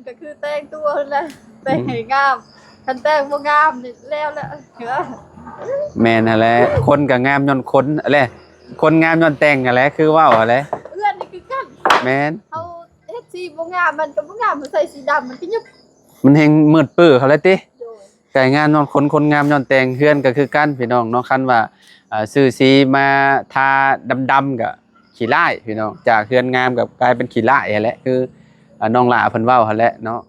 ກໍຄືແຕ່ງຕົວຫັ້ນແຫຼະ ແຕ່ງໃຫ້ງາມ ຄັນແຕ່ງບໍ່ງາມນີ້ແລ້ວແຫຼະ. ແມ່ນຫັ້ນແຫຼະ ຄົນກໍງາມຍ້ອນຄົນຫັ້ນແຫຼະ ຄົນງາມຍ້ອນແຕ່ງຫັ້ນແຫຼະ ຄືເວົ້າຫັ້ນແຫຼະ. ເຮືອນນີ້ຄືກັນ ແມ່ນ ເຮົາເຮັດສີບໍ່ງາມ ມັນກໍບໍ່ງາມ ເຮົາໃສ່ສີດຳມັນກໍຫຍຸບ ມັນແຮ່ງມືດປຶ້ເຂົາແຫຼະຕິ. ໂດຍ ກາຍງາມຍ້ອນຄົນ ຄົນງາມຍ້ອນແຕ່ງ. ເຮືອນກໍຄືກັນພີ່ນ້ອງເນາະ ຄັນວ່າ ອ່າ ຊື້ສີມາທາດຳໆ ກໍຂີ້ລ້າຍພີ່ນ້ອງ ຈາກເຮືອນງາມກໍກາຍເປັນຂີ້ລ້າຍຫັ້ນແຫຼະ ຄື ອ່າ ນ້ອງຫຼ້າເພິ່ນເວົ້າຫັ້ນແຫຼະເນາະ.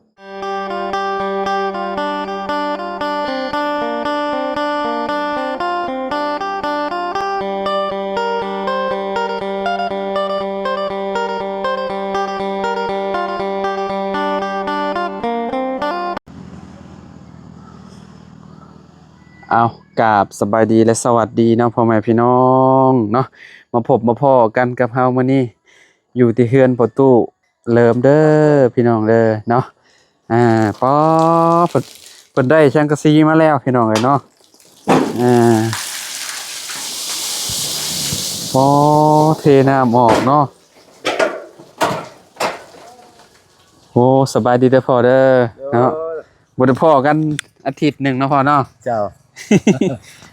ເອົາ ກາບສະບາຍດີ ແລະ ສະຫວັດດີເນາະ ພໍ່ແມ່ພີ່ນ້ອງເນາະ ມາພົບມາພໍ້ກັນກັບເຮົາມື້ນີ້ ຢູ່ທີ່ເຮືອນພໍ່ຕູ້ເລີມເດີພີ່ນ້ອງເດີເນາະ. ອ່າ ປໍ ເພິ່ນ ເພິ່ນໄດ້ສັງກະສີມາແລ້ວພີ່ນ້ອງເອີຍເນາະ. ອ່າ ປໍ ເທນ້ຳອອກເນາະ. ໂອ້ ສະບາຍດີເດີພໍ່ເດີເນາະ ບໍ່ໄດ້ພໍ້ກັນອາທິດໜຶ່ງເນາະພໍ່ເນາະ. ເຈົ້າ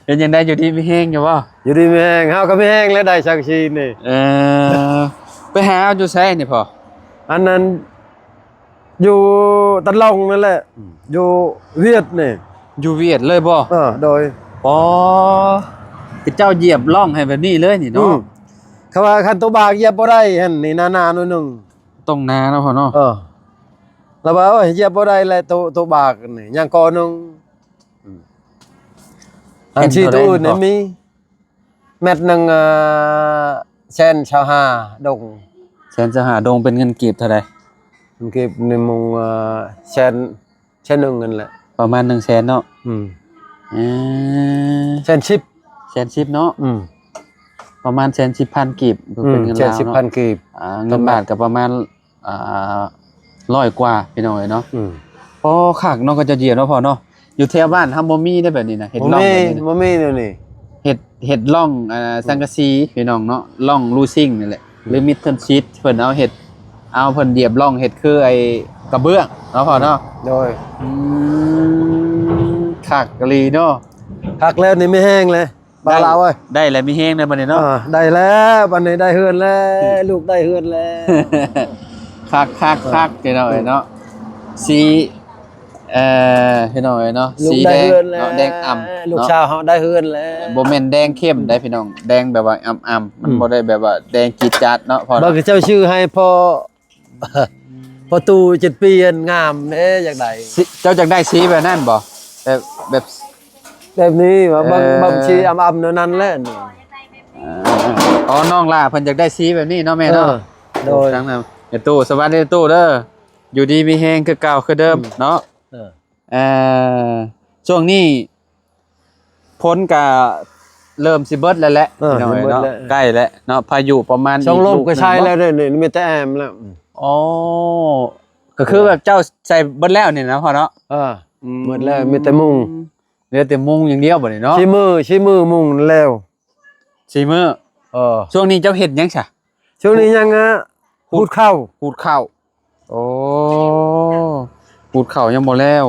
ເປັນຈັ່ງໃດ ຢູ່ດີມີແຮງຢູ່ບໍ່? ຢູ່ດີມີແຮງ ເຮົາກໍມີແຮງແລ້ວ ໄດ້ສັງກະສີນີ້. ເອີ ໄປຫາເອົາຢູ່ໃສນີ້ພໍ່? ອັນນັ້ນ ຢູ່ຕະຫຼອງນັ້ນແຫຼະ ອືມ ຢູ່ຫວຽດນີ້. ຢູ່ຫວຽດເລີຍບໍ່? ເອີ ໂດຍ. ອໍ ເຈົ້າຢຽບລ່ອງໃຫ້ແບບນີ້ເລີຍນີ້ເນາະ. ອືມ ເຂົາວ່າຄັນໂຕບາກຢຽບບໍ່ໄດ້ຫັ້ນນີ້ ໜາໆ ໜ້ອຍໜຶ່ງ ຕ້ອງໜາເນາະພໍ່ເນາະ. ເອີ ລະວ່າ ໂອ້ຍ ຢຽບບໍ່ໄດ້ແຫຼະ ໂຕ ໂຕບາກນີ້ ຍັງກໍໜຶ່ງ. ອືມ ອັນສີໂຕອື່ນນີ້ມີ ແມັດໜຶ່ງ ເອີ ແສນຊາວຫ້າດົງ. ແສນຊາວຫ້າດົງ ເປັນເງິນກີບເທົ່າໃດ? ເງິນກີບໃນມຸງ ເອີ ແສນ ແສນໜຶ່ງນັ້ນແຫຼະ ປະມານໜຶ່ງແສນເນາະ. ອືມ ເອີ ແສນສິບ ແສນສິບເນາະ. ອືມ ປະມານແສນສິບພັນກີບ ເປັນເງິນລາວເນາະ ແສນສິບພັນກີບ. ອ່າ ເງິນບາດກໍປະມານ ອ່າ ຮ້ອຍກວ່າພີ່ນ້ອງເອີຍເນາະ. ອືມ ພໍຄັກເນາະ ເຂົາເຈົ້າຢຽບເນາະພໍ່ເນາະ. ຢູ່ແຖວບ້ານເຮົາບໍ່ມີເດ້ແບບນີ້ນະ ເຮັດລ່ອງແບບນີ້ນະ ບໍ່ມີແນວນີ້ ເຮັດ ເຮັດລ່ອງ ອ່າ ອືມ ສັງກະສີພີ່ນ້ອງເນາະ ລ່ອງລູຊິງນີ້ແຫຼະ ອືມ ຫຼືມິດເທິນຊີດ ເພິ່ນເອົາເຮັດ ເອົາເພິ່ນຢຽບລ່ອງເຮັດຄືໄອ້ກະເບື້ອງເນາະພໍ່ເນາະ. ໂດຍ. ອືມ ຄັກອີ່ຫຼີເນາະ ຄັກແລ້ວນີ້ມີແຮງເລີຍ. ບ່າວລາວເອີຍ ໄດ້ແລ້ວມີແຮງແລ້ວບັດນີ້ເນາະ. ອ່າ ໄດ້ແລ້ວບັດນີ້ ໄດ້ເຮືອນແລ້ວ ອືມ ລູກໄດ້ເຮືອນແລ້ວ. ຄັກໆໆ ພີ່ນ້ອງເອີຍເນາະ ອືມ ສີ ເອີ ພີ່ນ້ອງເອີຍເນາະ ສີແດງເນາະ ແດງອຳ ລູກສາວເຮົາໄດ້ເຮືອນແລ້ວ. ບໍ່ແມ່ນແດງເຂັ້ມໃດພີ່ນ້ອງ ແດງແບບວ່າອຳໆ ມັນ ອືມ ບໍ່ໄດ້ແບບວ່າແດງຈີດຈາດເນາະພໍ່ເນາະ. ເບິ່ງເຈົ້າຊື້ໃຫ້ພໍ່ ພໍ່ຕູ້ເຈັດປີ ອັນງາມເດ້ ຢາກໄດ້ ເຈົ້າຢາກໄດ້ສີແບບນັ້ນບໍ່? ແບບ ແບບ ແບບນີ້ວ່າ ເອີ ບາງ ບາງທີອຳໆ ແນວນັ້ນແຫຼະ. ເອີ ອໍ ນ້ອງຫຼ້າເພິ່ນຢາກໄດ້ສີແບບນີ້ເນາະແມ່ເນາະ. ເອີ ໂດຍ. ທາງນັ້ນ ເອີ ຕູ້ ສະຫວັດດີຕູ້ເດີ ຢູ່ດີມີແຮງຄືເກົ່າຄືເດີມ ອືມ ເນາະ. ເອີ ເອີ ຊ່ວງນີ້ ຝົນກະເລີ່ມຊິເບິດແລ້ວແຫຼະ ເອີ ພີ່ນ້ອງເອີຍເນາະ ຊິເບິດແລ້ວ ໃກ້ແລ້ວເນາະ ພາຍຸປະມານ ຊ່ອງລົມກໍໃຊ້ແລ້ວເດ້ນີ້ ມີແຕ່ແອມແລ້ວ. ອໍ ກໍຄືແບບເຈົ້າໃສ່ເບິດແລ້ວນີ້ນະພໍ່ເນາະ. ເອີ ອືມ ເບິດແລ້ວ ມີແຕ່ມຸງ ເຫຼືອແຕ່ມຸງຢ່າງດຽວບັດນີ້ເນາະ. ສີ່ມື້ ສີ່ມື້ມຸງແລ້ວ ສີ່ມື້. ເອີ ຊ່ວງນີ້ເຈົ້າເຮັດຫຍັງຊະ? ຊ່ວງນີ້ຍັງ ອະ ຂູດເຂົ້າ ຂູດເຂົ້າ. ໂອ້ ຂູດເຂົ້າຍັງບໍ່ແລ້ວ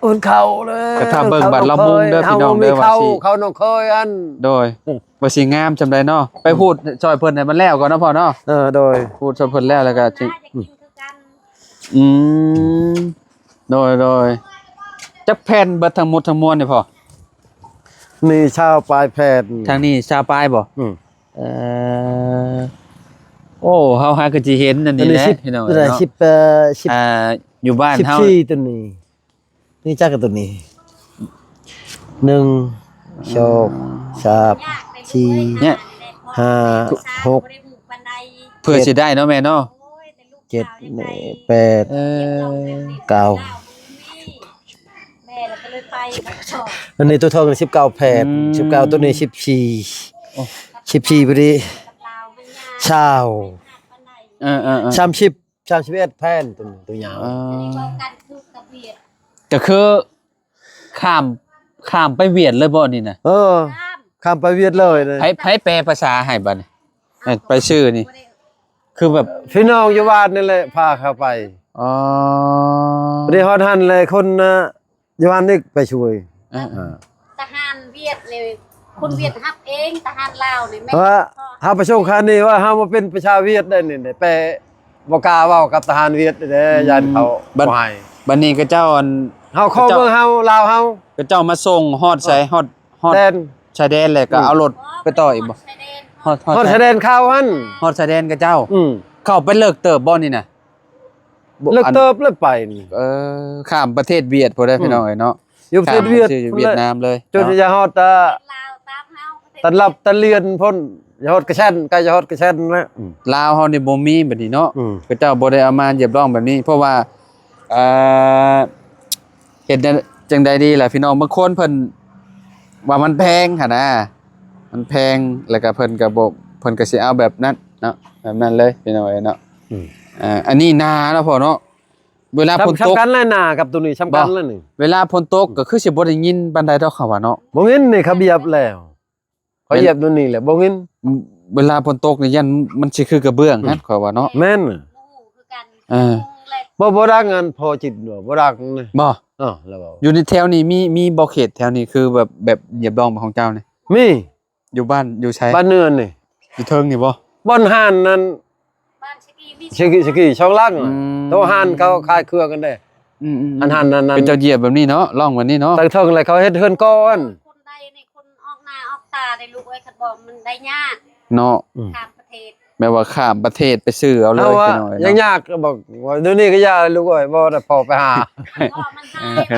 ຂູດເຂົ້າເລີຍ. ກະຖ້າເບິ່ງບາດລະມຸງເດີພີ່ນ້ອງເດີ ວ່າຊິ ເຂົ້ານ້ອງເຄີຍອັນ ໂດຍ ອືມ ວ່າຊິງາມສ່ຳໃດເນາະ. ໄປ ອືມ ຂູດຊ່ອຍເພິ່ນໃຫ້ມັນແລ້ວກ່ອນເນາະພໍ່ເນາະ. ເອີ ໂດຍ. ຂູດຊ່ອຍເພິ່ນແລ້ວ ແລ້ວກະຊິ ອືມ ອືມ ໂດຍ ໂດຍ. ຈັກແຜ່ນເບິດທັງໝົດທັງມວນນີ້ພໍ່? ນີ້ຊາວປາຍແຜ່ນ. ທາງນີ້ຊາວປາຍບໍ່? ອືມ. ເອີ ໂອ້ ເຮົາຫາກໍຊິເຫັນອັນນີ້ແຫຼະ ອັນນີ້ສິບ ພີ່ນ້ອງເອີຍເນາະ. ສິບ ເອີ ສິບ ອ່າ ຢູ່ບ້ານເຮົາ ສິບສີ່ ຕົວນີ້ ນີ້ຈັກຕົວນີ້ ໜຶ່ງ ສອງ ສາມ ສີ່ ຫ້າ ຫົກ ເພື່ອຊິໄດ້ເນາະແມ່ເນາະ. ເຈັດ ແປດ ເອີ ເກົ້າ ອັນນີ້ຕົວທອງສິບເກົ້າແຜ່ນ. ອືມ ສິບເກົ້າ ຕົວນີ້ສິບສີ່ ໂອ້ ສິບສີ່ພໍດີ ຊາວ ເອີໆໆ ສາມສິບ ສາມສິບເອັດແຜ່ນ ຕົວ ຕົວຍາວ. ເອີ ກໍຄື ຂ້າມ ຂ້າມໄປຫວຽດເລີຍບໍ່ນີ້ນະ? ເອີ ຂ້າມໄປຫວຽດເລີຍ. ໃຜ ໃຜແປພາສາໃຫ້ບັດນີ້? ໃຫ້ໄປຊື້ນີ້ ຄືແບບ ພີ່ນ້ອງຢູ່ບ້ານນີ້ແຫຼະພາເຂົ້າໄປ. ອໍ ບໍ່ໄດ້ຮອດຫັ້ນແລ້ວ ຄົນ ອ່າ ຢູ່ຫັ້ນອີກໄປຊ່ວຍ ເອີ ອ່າ ທະຫານຫວຽດນີ້ ຄົນຫວຽດຮັບເອງ ທະຫານລາວນີ້ແມ່ນ ວ່າເຮົາໄປສົ່ງຄານີ້ວ່າເຮົາບໍ່ເປັນປະຊາຫວຽດໄດ໋ນີ້ ໄປບໍ່ກ້າເວົ້າກັບທະຫານຫວຽດເດ້ ອືມ ຢ້ານເຂົາບໍ່ໃຫ້ ບັດນີ້ເຂົາເຈົ້າ ອັນ ເຮົາຂໍເມືອງເຮົາ ລາວເຮົາ ເຂົາເຈົ້າມາສົ່ງຮອດໃສ ຮອດ ຮອດແດນ ຊາຍແດນ ແລ້ວກໍ ອືມ ເອົາລົດໄປຕໍ່ອີກບໍ່? ຮອດ ຮອດຊາຍແດນເຂົາຫັ້ນ ຮອດຊາຍແດນເຂົາເຈົ້າ ອືມ ເຂົ້າໄປເລິກເຕີບບໍ່ນີ້ນະ? ເລິກເຕີບແລ້ວໄປນີ້ ເອີ ຂ້າມປະເທດຫວຽດພຸ້ນເດ້ ອືມ ພີ່ນ້ອງເອີຍເນາະ ຢູ່ປະເທດຫວຽດ ຂ້າມໄປຫວຽດນາມເລີຍ ຈົນຈະຮອດ ເອີ ຕັນລັບ ຕັນລຽນພຸ້ນ ຈະຮອດກະແຊນ ໃກ້ຈະຮອດກະແຊນແລ້ວ ອືມ ລາວເຮົານີ້ບໍ່ມີແບບນີ້ເນາະ ອືມ ເຂົາເຈົ້າບໍ່ໄດ້ເອົາມາຮຽກຮ້ອງແບບນີ້ ເພາະວ່າ ອ່າ ເຮັດຈັ່ງໃດດີລະພີ່ນ້ອງ ບາງຄົນເພິ່ນວ່າມັນແພງຫັ້ນນະ ມັນແພງ ແລ້ວກໍເພິ່ນກໍບໍ່ ເພິ່ນກໍຊິເອົາແບບນັ້ນເນາະ ແບບນັ້ນເລີຍພີ່ນ້ອງເອີຍເນາະ ອືມ ອ່າ ອັນນີ້ນາເນາະພໍ່ເນາະ ເວລາຝົນຕົກ ສຳຄັນແລ້ວນາກັບໂຕນີ້ ສຳຄັນແລ້ວນີ້ ເວລາຝົນຕົກກໍຄືຊິບໍ່ໄດ້ຍິນປານໃດດອກ ເຂົາວ່າເນາະ ບໍ່ຍິນນີ້ ເຂົາຢຽບແລ້ວ ເຂົາຢຽບໂຕນີ້ແຫຼະ ບໍ່ຍິນ ເວລາຝົນຕົກນີ້ຢ້ານມັນຊິຄືກະເບື້ອງຫັ້ນ ອືມ ຂ້ອຍວ່າເນາະ ແມ່ນ ບໍ່ຮູ້ຄືກັນ ເອີ ບໍ່ ບໍ່ດັງ ອັນພໍ່ຈິດບໍ່ດັງນະ ບໍ່ ເອີ ລາວເວົ້າ ຢູ່ໃນແຖວນີ້ມີ ມີບໍ່ເຂດແຖວນີ້ ຄືແບບ ແບບຫຽບດອງຂອງເຈົ້ານີ້ ມີ ຢູ່ບ້ານ ຢູ່ໃສ? ບ້ານເນີນນີ້ ຢູ່ເທິງນີ້ບໍ່? ບ່ອນຮ້ານນັ້ນ ບ້ານສະກີມີ ສະກີ ສະກີສອງຫຼັງ ອືມ ໂຕຮ້ານເຂົາຂາຍເຄື່ອງກັນເດ້ ອືມໆໆ ອັນຫັ້ນນັ້ນ ເປັນເຈົ້າຢຽບແບບນີ້ເນາະ ລ່ອງແບບນີ້ເນາະ ຕັ້ງເທິງແລ້ວເຂົາເຮັດເຮືອນກ່ອນ ຄົນໃດນີ້ ຄົນອອກໜ້າອອກຕາໄດ໋ລູກເອີຍ ຄັນບໍ່ມັນໄດ້ຍາກ ເນາະ ອືມ ຂ້າມປະເທດ ແບບວ່າຂ້າມປະເທດໄປຊື້ເອົາເລີຍ ເຮົາວ່າ ພີ່ນ້ອງເອີຍເນາະ ຍັງຍາກ ບອກວ່າດຽວນີ້ກໍຢ່າລູກເອີຍ ບໍ່ໄດ້ພໍໄປຫາ ເອີ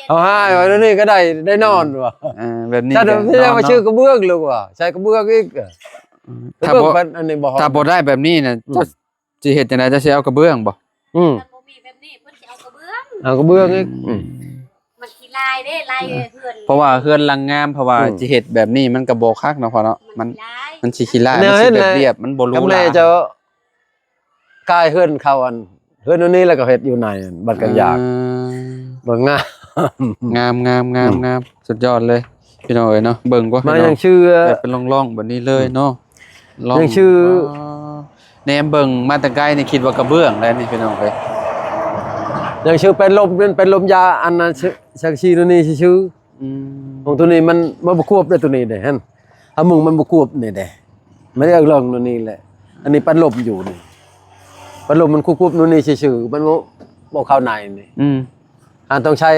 ເຮົາຫາວ່າດຽວນີ້ກໍໄດ້ ໄດ້ນອນວ່າ ເອີ ແບບນີ້ ແຕ່ດຽວນີ້ ເນາະ ວ່າຊື້ກະເບື້ອງລູກວ່າ ໃສ່ກະເບື້ອງອີກ ອືມ ຖ້າບໍ່ ອັນນີ້ບໍ່ ຖ້າບໍ່ໄດ້ແບບນີ້ນະ ອືມ ເຈົ້າຊິເຮັດຈັ່ງໃດ ເຈົ້າຊິເອົາກະເບື້ອງບໍ່? ອືມ ຖ້າບໍ່ມີແບບນີ້ ເພິ່ນຊິເອົາກະເບື້ອງ ເອົາກະເບື້ອງອີກ ອືມ ອືມ ມັນຂີ້ລາຍເດ້ ລາຍເຮືອນ ເພາະວ່າເຮືອນຫຼັງງາມ ເພາະວ່າ ອືມ ຊິເຮັດແບບນີ້ມັນກໍບໍ່ຄັກເນາະພໍ່ເນາະ ມັນຂີ້ລາຍ ມັນ ມັນຊິຂີ້ລາຍ ມັນຊິແບບລຽບ ມັນບໍ່ຫຼູຫຼາ ແມ່ເຈົ້າ ກາຍເຮືອນເຂົາ ອັນ ເຮືອນອັນນີ້ ແລ້ວກໍເຮັດຢູ່ໃນບ້ານກາງຢາກ ອ່າ ເບິ່ງງາມ ງາມໆໆ ອືມ ງາມ ສຸດຍອດເລີຍ ພີ່ນ້ອງເອີຍເນາະ ເບິ່ງກວ່າ ມາ ພີ່ນ້ອງ ຍັງຊື່ ແບບເປັນຮ່ອງໆແບບນີ້ເລີຍເນາະ ອືມ ລອງ ຍັງຊື່ ວ້າວ ແນມເບິ່ງມາແຕ່ໄກນີ້ຄິດວ່າກະເບື້ອງແລ້ວນີ້ພີ່ນ້ອງເອີຍ ຍັງຊື່ແປ້ນລົມ ແປ້ນລົມຢາ ອັນນັ້ນ ສັງກະສີໂນນນີ້ຊື່ໆ ອືມ ຂອງໂຕນີ້ມັນ ມັນບໍ່ຄວບເດ້ໂຕນີ້ເດ້ຫັ້ນ ຖ້າມຸງມັນບໍ່ຄວບນີ້ເດ້ ມັນເອີ້ງໂນນນີ້ແຫຼະ ອັນນີ້ແປ້ນລົມຢູ່ນີ້ ແປ້ນລົມມັນຄວບໆໂນນນີ້ຊື່ໆ ມັນບໍ່ ບໍ່ເຂົ້າໃນນີ້ ອືມ ອັນຕ້ອງໃຊ້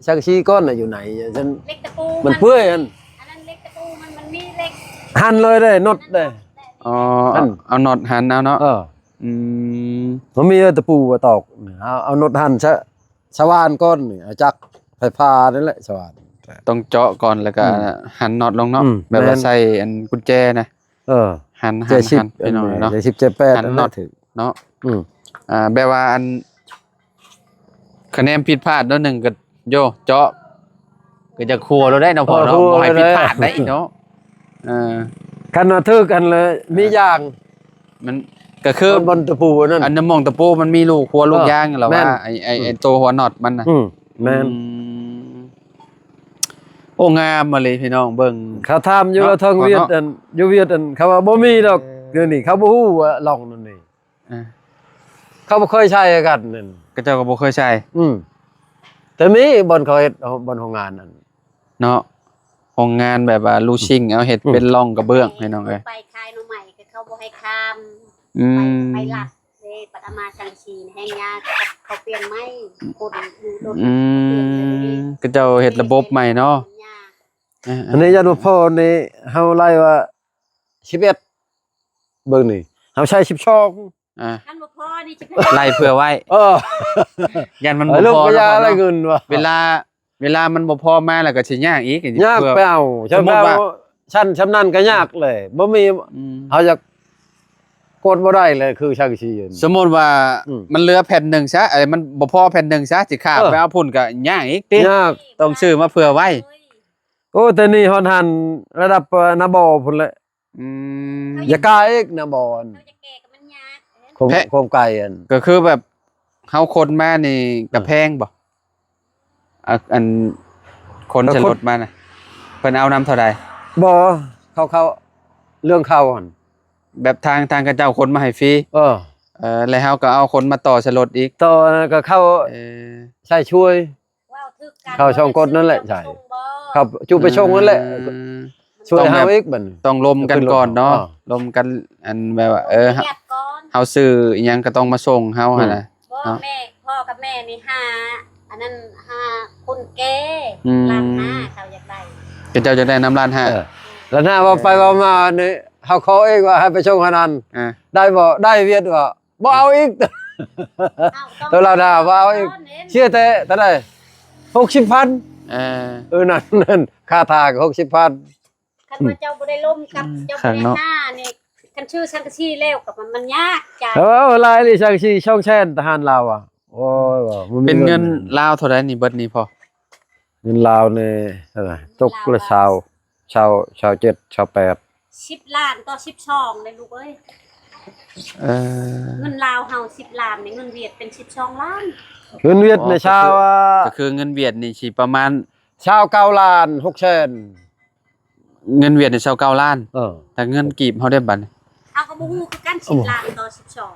ສັງກະສີກ່ອນນະ ຢູ່ໃນ ເຫຼັກຕະປູ ມັນເປື່ອຍຫັ້ນ ອັນນັ້ນເຫຼັກຕະປູ ມັນ ມັນມີເຫຼັກ ຫັນເລີຍເດ້ ນັອດເດ້ ອໍ ເອົາ ເອົານັອດຫັນເອົາເນາະ ເອີ ອືມ ມັນມີຕະປູວ່າຕອກ ເອົາ ເອົານັອດຫັນຊະ ສະຫວ່ານກ່ອນ ເອົາຈັກໄຟຟ້ານີ້ແຫຼະ ສະຫວ່ານ ຕ້ອງເຈາະກ່ອນ ແລ້ວກໍ ອືມ ຫັນນັອດລົງເນາະ ອືມ ແບບວ່າ ແມ່ນ ໃສ່ອັນກຸນແຈນະ ເອີ ຫັນ ຫັນ ຫັນ ພີ່ນ້ອງເນາະ ສິບ ເຈັດ ແປດ ຫັນນັອດເນາະ ອືມ ອ່າ ແບບວ່າອັນ ຄະແນນຜິດພາດໜ້ອຍໜຶ່ງກໍ ໂຢ ເຈາະ ກໍຈະຄົວໂລດໄດ໋ເນາະພໍ່ເນາະ ເອີ ບໍ່ໃຫ້ຜິດພາດໄດ້ເນາະ ເອີ ຄັນວ່າຖືກກັນແລ້ວມີຢ່າງ ມັນກໍຄືບ່ອນຕະປູນັ້ນ ອັນນັ້ນໝ່ອງຕະປູມັນມີຮູຄົວລູກ ເອີ ຢາງ ແລ້ວວ່າ ແມ່ນ ໄອ້ ໄອ້ ອືມ ໄອ້ໂຕຫົວນັອດມັນນະ ອືມ ແມ່ນ ອືມ ໂອ້ ງາມມາເລີຍພີ່ນ້ອງເບິ່ງ ເຂົາຖາມຢູ່ ເນາະ ວ່າທາງຫວຽດ ເນາະ ອັນ ຢູ່ຫວຽດ ອັນ ເຂົາວ່າບໍ່ມີດອກ ເອີ ດຽວນີ້ເຂົາບໍ່ຮູ້ວ່າລ່ອງນັ້ນນີ້ ອ່າ ເຂົາບໍ່ເຄີຍໃຊ້ຄືກັນນັ້ນ ເຂົາເຈົ້າກໍບໍ່ເຄີຍໃຊ້ ອືມ ແຕ່ມີບ່ອນເຂົາເຮັດ ບ່ອນໂຮງງານນັ້ນ ເນາະ ໂຮງງານແບບວ່າລູຊິງ ເອົາເຮັດ ອືມ ເປັນຮ່ອງກະເບື້ອງ ພີ່ນ້ອງເອີຍ ໄປຂາຍໜໍ່ໄມ້ກໍເຂົາບໍ່ໃຫ້ຂ້າມ ອືມ ໄປ ໄປລັດເດ້ ບັດເອົາມາສັງກະສີແຮງຍາ ເຂົາປ່ຽນໄມ້ ຄົນຢູ່ລົດ ອືມ ເຂົາເຈົ້າເຮັດລະບົບໃໝ່ເນາະ ເອີໆ ອັນນີ້ຢ້ານວ່າພໍ່ນີ້ເຮົາໄລ່ວ່າ ສິບເອັດ ເບິ່ງນີ້ ເຮົາໃຊ້ສິບສອງ ອ່າ ຄັນບໍ່ພໍນີ້ຈະໄລ່ເຜື່ອໄວ້ ເອີ ຢ້ານມັນບໍ່ພໍ ເອີ ລູກກໍຢ່າ ເນາະ ລະເງິນວ່າ ເວລາ ເວລາມັນບໍ່ພໍມາແລ້ວກໍຊິຍາກອີກ ຍາກ ເພື່ອ ໄປເອົາ ສົມມຸດວ່າ ຊັ້ນ ຊ່ຳນັ້ນກໍຍາກເລີຍ ບໍ່ມີ ອືມ ເຮົາຢາກກົດບໍ່ໄດ້ເລີຍ ຄືສັງກະສີ ສົມມຸດວ່າ ອືມ ມັນເຫຼືອແຜ່ນໜຶ່ງຊະ ເອີ ມັນບໍ່ພໍແຜ່ນໜຶ່ງຊະ ຊິຂ້າມ ເອີ ໄປເອົາພຸ້ນກໍຍາກອີກຕິ ຍາກ ຕ້ອງຊື້ມາເຜື່ອໄວ້ ໂອ້ ແຕ່ນີ້ຮອດຫັ້ນ ລະດັບ ເອີ ນາບໍ່ພຸ້ນແຫຼະ ອືມ ຢ່າກາອີກນະບໍ່ ອັນ ເຂົາຈະແກ່ກໍມັນຍາກ ຄວາມ ແພະ ຄວາມໄກ ອັນ ກໍຄືແບບເຮົາຂົນມານີ້ ເອີ ກໍແພງບໍ່? ອາ ອັນ ຂົນ ກໍຂົນ ໃສ່ລົດມານະ ເພິ່ນເອົານຳເທົ່າໃດ? ບໍ່ ເຂົາ ເຂົາ ເລື່ອງເຂົາຫັ້ນ ແບບທາງ ທາງເຂົາເຈົ້າຂົນມາໃຫ້ຟຣີ ເອີ ເອີ ແລ້ວເຮົາກໍເອົາຄົນມາຕໍ່ໃສ່ລົດອີກ ຕໍ່ນັ້ນກໍເຂົ້າ ເອີ ໃສ່ຊ່ວຍ ເວົ້າຖືກກັນ ເຂົ້າຊ່ອງກົດນັ້ນແຫຼະ ໃສ່ ເຂົ້າຈຸໄປສົ່ງນັ້ນແຫຼະ ເອີ ຊ່ວຍເຮົາອີກບັດນີ້ ຕ້ອງລົມກັນກ່ອນເນາະ ເອີ ລົມກັນ ອັນແບບວ່າ ເອີ ປະຢັດກ່ອນ ເຮົາຊື້ອີ່ຫຍັງກໍຕ້ອງມາສົ່ງເຮົາ ອືມ ຫັ້ນນະ ບໍ່ ເນາະ ແມ່ ພໍ່ກັບແມ່ນີ້ຫາ ອັນນັ້ນ ຫາຄົນແກ່ ອືມ ລ້ານຫ້າ ເຂົາຢາກໄດ້ ເຂົາເຈົ້າຢາກໄດ້ນຳລ້ານຫ້າ ເອີ ລ້ານຫ້າ ເວົ້າໄປເວົ້າມານີ້ ເຮົາຂໍເອງວ່າໃຫ້ໄປສົ່ງອັນນັ້ນ ອ່າ ໄດ້ບໍ່? ໄດ້ ວຽດວ່າ ບໍ່ເອົາອີກ ເອົາ ໂຕລາວດາບໍ່ເອົາອີກ ເສຍແຕ່ເທົ່າໃດ ຫົກສິບພັນ ເອີ ເອີ ນັ້ນ ນັ້ນ ຄ່າຖ້າກໍຫົກສິບພັນ ຄັນວ່າເຈົ້າບໍ່ໄດ້ລົມກັບ ອືມ ເຈົ້າບໍ່ໄດ້ຫານີ້ ຄັນຊື້ສັງກະສີແລ້ວກໍມັນ ມັນຍາກຈາຍ ເອີ ຫຼາຍອີ່ຫຼີ ສັງກະສີສອງແສນ ທະຫານລາວອະ ໂອ້ຍ ວ່າບໍ່ມີ ເປັນເງິນ ເງິນລາວເທົ່າໃດນີ້ ເບິດນີ້ພໍ່? ເງິນລາວນີ້ເທົ່າໃດ? ຕົກລະຊາວ ຊາວ ຊາວເຈັດ ຊາວແປດ ສິບລ້ານຕໍ່ສິບສອງເດ້ລູກເອີຍ ເອີ ເງິນລາວເຮົາສິບລ້ານນີ້ ເງິນຫວຽດເປັນສິບສອງລ້ານ ເງິນຫວຽດໃນຊາວ ກໍຄືເງິນຫວຽດນີ້ຊິປະມານຊາວເກົ້າລ້ານຫົກແສນ ເງິນຫວຽດນີ້ຊາວເກົ້າລ້ານ ເອີ ແຕ່ເງິນກີບເຮົາໄດ້ບັດນີ້ ເຮົາກໍບໍ່ຮູ້ຄືກັນ ສິບລ້ານຕໍ່ສິບສອງ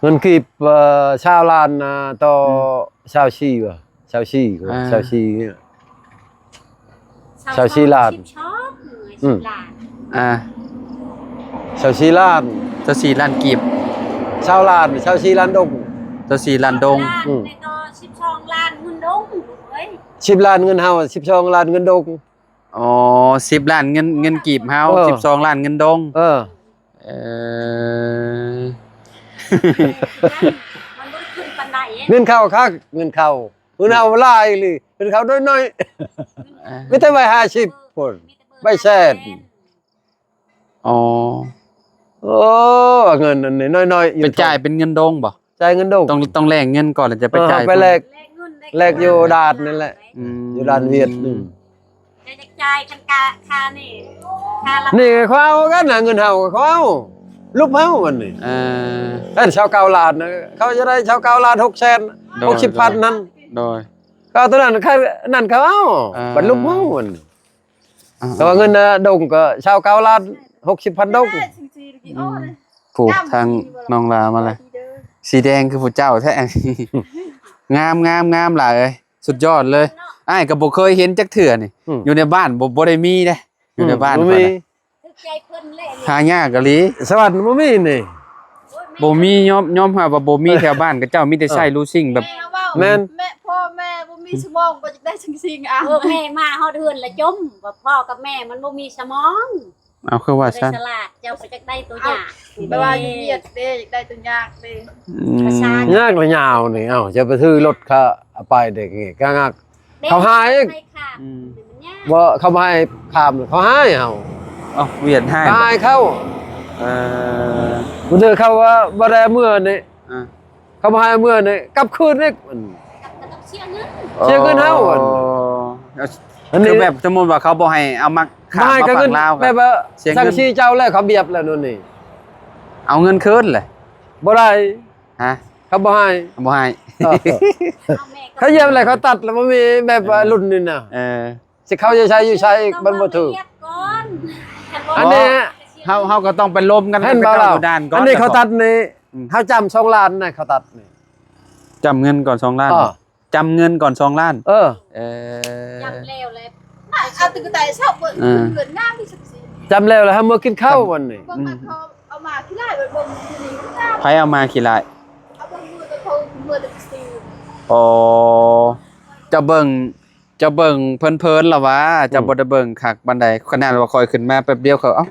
ເງິນກີບ ເອີ ຊາວລ້ານ ອ່າ ຕໍ່ ອືມ ຊາວສີ່ ຫວາ ຊາວສີ່ ອ່າ ຊາວສີ່ ຊາວສີ່ລ້ານ ສິບສອງ ອືມ ສິບລ້ານ ອ່າ ຊາວສີ່ລ້ານ ຊາວສີ່ລ້ານກີບ ຊາວລ້ານ ຊາວສີ່ລ້ານດົງ ຊາວສີ່ລ້ານດົງ ອືມ ສິບສອງລ້ານເງິນດົງເອີຍ ສິບລ້ານເງິນເຮົາ ສິບສອງລ້ານເງິນດົງ ອໍ ສິບລ້ານເງິນ ເງິນກີບເຮົາ ເອີ ສິບສອງລ້ານເງິນດົງ ເອີ ເອີ ມັນບໍ່ໄດ້ຂຶ້ນປານໃດ ເງິນເຂົ້າຄັກ ເງິນເຂົ້າ ເງິນເຮົາຫຼາຍອີ່ຫຼີ ເງິນເຂົານ້ອຍໆ ເອີ ມີແຕ່ໃບຫ້າສິບພຸ້ນ ໃບແສນ ອໍ ໂອ້ ເງິນອັນນີ້ນ້ອຍໆ ໄປຈ່າຍເປັນເງິນດົງບໍ່? ຈ່າຍເງິນດົງ ຕ້ອງ ຕ້ອງແລກເງິນກ່ອນ ແລ້ວຈະໄປ ເອີ ຈ່າຍ ໄປແລກ ແລກເງິນ ແລກຢູ່ດ່ານນັ້ນແຫຼະ ອືມ ຢູ່ດ່ານຫວຽດ ອືມ ຈະຈ່າຍຄັນກະຄ່ານີ້ ຄ່າລະ ນີ້ເຂົາເອົາກັນນະ ເງິນເຮົາເຂົາເອົາ ລຸບເຮົາອັນນີ້ ເອີ ອັນຊາວເກົ້າລ້ານນະ ເຂົາຈະໄດ້ຊາວເກົ້າລ້ານຫົກແສນ ໂດຍ ຫົກສິບພັນນັ້ນ ໂດຍ ເຂົາເອົາໂຕນັ້ນ ຄ່ານັ້ນເຂົາເອົາ ເອີ ບັດລຸບເຮົາອັນ ອ່າ ແຕ່ວ່າເງິນນະດົງກໍຊາວເກົ້າລ້ານຫົກສິບພັນດົງ ອືມ ຜູ້ທາງນ້ອງລາມາລະ ສີແດງຄືຜູ້ເຈົ້າແທ້ ງາມ ງາມ ງາມຫຼາຍເອີຍ ສຸດຍອດເລີຍ ອ້າຍກໍບໍ່ເຄີຍເຫັນຈັກເທື່ອນີ້ ອືມ ຢູ່ໃນບ້ານບໍ່ ບໍ່ໄດ້ມີເດ້ ຢູ່ໃນບ້ານ ອືມ ບໍ່ມີ ຖືກໃຈເພິ່ນແຫຼະ ຫາຍາກອີ່ຫຼີ ສະຫວັນບໍ່ມີນີ້ ໂອ້ຍ ບໍ່ມີ ຍອມ ຍອມຮັບວ່າບໍ່ມີແຖວບ້ານຂະເຈົ້າ ມີແຕ່ໃຊ້ ເອີ ລູຊິງແບບ ແມ່ນ ແມ່ ພໍ່ແມ່ບໍ່ມີສະໝອງ ບໍ່ຈັກໄດ້ສັງກະສີງາມ ເອີ ແມ່ມາຮອດເຮືອນລະຈົ່ມ ວ່າພໍ່ກັບແມ່ມັນບໍ່ມີສະໝອງ ເອົາ ຄືວ່າຊັ້ນ ບໍ່ໄດ້ສະຫຼາດ ເຈົ້າໄປຈັກໄດ້ໂຕຍາກ ແບບວ່າຢູ່ວຽດເດ້ ຢາກໄດ້ໂຕຍາກເດ້ ອືມ ຍາກລະຍາວນີ້ ເອົ້າ ຈະໄປຊື້ລົດຄ່າໄປເດັກນີ້ ກະງາກ ເຂົາຫາຍອີກ ອືມ ບໍ່ ເຂົາບໍ່ໃຫ້ຂ້າມ ເຂົາຫາຍເຮົາ ເອົ້າ ຫວຽດຫາຍ ຫາຍເຂົາ ເອີ ບາງເທື່ອເຂົາວ່າບໍ່ໄດ້ເມືອນີ້ ອ່າ ເຂົາບໍ່ໃຫ້ເມືອນີ້ ກັບຄືນອີກ ກໍຕ້ອງເສຍເງິນ ເສຍເງິນເຮົາ ອໍ ອັນນີ້ ຄືແບບສົມມຸດວ່າເຂົາບໍ່ໃຫ້ເອົາມາຂ້າມມາຝັ່ງລາວ ແບບວ່າ ສັງກະສີເຈົ້າແລ້ວ ເຂົາບຽບແລ້ວໂນ່ນນີ້ ເອົາເງິນຄືນແຫຼະ ບໍ່ໄດ້ ຮະ ເຂົາບໍ່ໃຫ້ ບໍ່ໃຫ້ ເອີ ເຂົາຢຽບແລ້ວເຂົາຕັດແລ້ວ ບໍ່ມີແບບວ່າລຸ້ນນີ້ນະ ເອີ ຊິເຂົ້າຢູ່ໃສຢູ່ໃສ ມັນບໍ່ຖືກ ອັນນີ້ ເຮົາ ເຮົາກໍຕ້ອງໄປລົມກັນ ເຫັນບໍ່ລາວ ອັນນີ້ເຂົາຕັດນີ້ ອືມ ເຮົາຈ້ຳສອງລ້ານນະ ເຂົາຕັດນີ້ ຈ້ຳເງິນກ່ອນສອງລ້ານ ເອີ ຈ້ຳເງິນກ່ອນສອງລ້ານ ເອີ ເອີ ຈ້ຳແລ້ວແລ້ວ ເອົາຕຶກກະແຕເຊົາເບິ່ງ ເອີ ເຮືອນງາມທີ່ສຸດ ຈ້ຳແລ້ວແລ້ວ ເຮົາເມືອກິນເຂົ້າວັນນີ້ ເບິ່ງ ອືມ ເຂົາເອົາມາຂີ້ຫຼ້າຍ ເບິ່ງຢູ່ນີ້ ໃຜເອົາມາຂີ້ຫຼ້າຍ ເອົາເບິ່ງມືແຕ່ເຂົາເມືອແຕ່ຊິ ອໍ ເຈົ້າເບິ່ງ ເຈົ້າເບິ່ງເພີນໆລະຫວາ ເຈົ້າ ອືມ ບໍ່ໄດ້ເບິ່ງຄັກປານໃດ ຂະໜາດວ່າຂ້ອຍຂຶ້ນມາແປັບດຽວ ຂ້ອຍ ເອົ້າ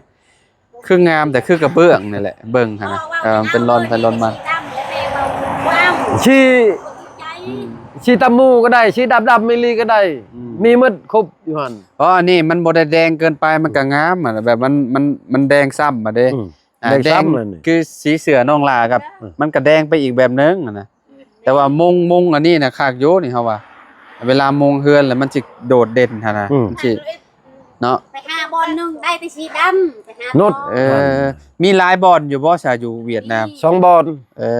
ຄືງາມແຕ່ຄືກະເບື້ອງນີ້ແຫຼະ ເບິ່ງຫັ້ນນະ ເອີ ເປັນລອນໃຜລອນມັນ ສີ ອືມ ສີຕຳໝູ່ກໍໄດ້ ສີດຳໆອີ່ຫຼີກໍໄດ້ ອືມ ມີໝົດຄົບຢູ່ຫັ້ນ ເພາະອັນນີ້ມັນບໍ່ໄດ້ແດງເກີນໄປ ມັນກໍງາມຫັ້ນນະ ແບບມັນ ມັນ ມັນແດງຊ້ຳມາເດ້ ອືມ ອ່າ ແດງຊ້ຳ ແດງ ແລ້ວນີ້ ຄືສີເສື້ອນ້ອງຫຼ້າກັບ ອືມ ມັນກໍແດງໄປອີກແບບໜຶ່ງຫັ້ນນະ ແຕ່ວ່າມຸງ ມຸງອັນນີ້ນະຄັກຢູ່ນີ້ ເຮົາວ່າ ເວລາມຸງເຮືອນແລ້ວມັນຊິໂດດເດັ່ນຫັ້ນນະ ອືມ ມັນຊິເນາະ ໄປຫາບ່ອນໜຶ່ງໄດ້ແຕ່ສີດຳ ໄປຫາ ເອີ ມີຫຼາຍບ່ອນຢູ່ບໍ່ຊະ ຢູ່ຫວຽດນາມ? ສອງບ່ອນ ເອີ